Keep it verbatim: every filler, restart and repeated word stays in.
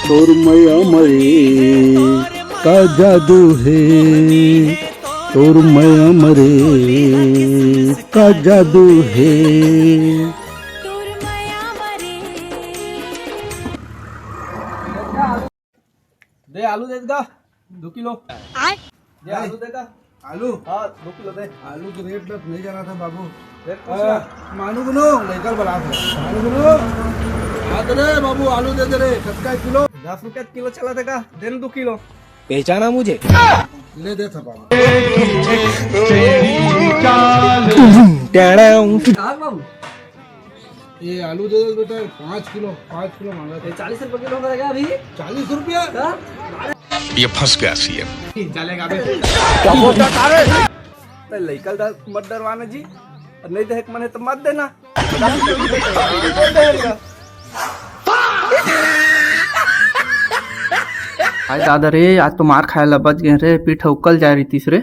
तोर मया मरे का जादू हे, तोर मया मरे का जादू हे। दे आलू दे गा, दो किलो। आय? दे आलू दे गा। आलू? हाँ, दो किलो दे। आलू के रेट में नहीं जाना था बाबू। रेट पूछ आ, मानू गुनो, लेकर बला दे। मानू गुनो। हाँ दे रे बाबू, आलू दे दे रे, कतका किलो? दस रुपया किलो चला देगा, दे न दो किलो। पहचाना मुझे? ले दे था बाबू। हाँ बाबू। ये आलू दे दे बेटा, पाँच किलो, पाँच किलो मांगा था। चालीस रुपए किलो करेगा अभी। चालीस रुपया? हाँ? ये फंस गया सीएम। चलेगा अभी। क्या बोलता तारे? तो लइका ल मत डरवाना जी, और नहीं देख मने तो मत देना। भाई दादा रे, आज तो मार खाए ला बच गए रे, पीठ उकल जाए रही तीस रे।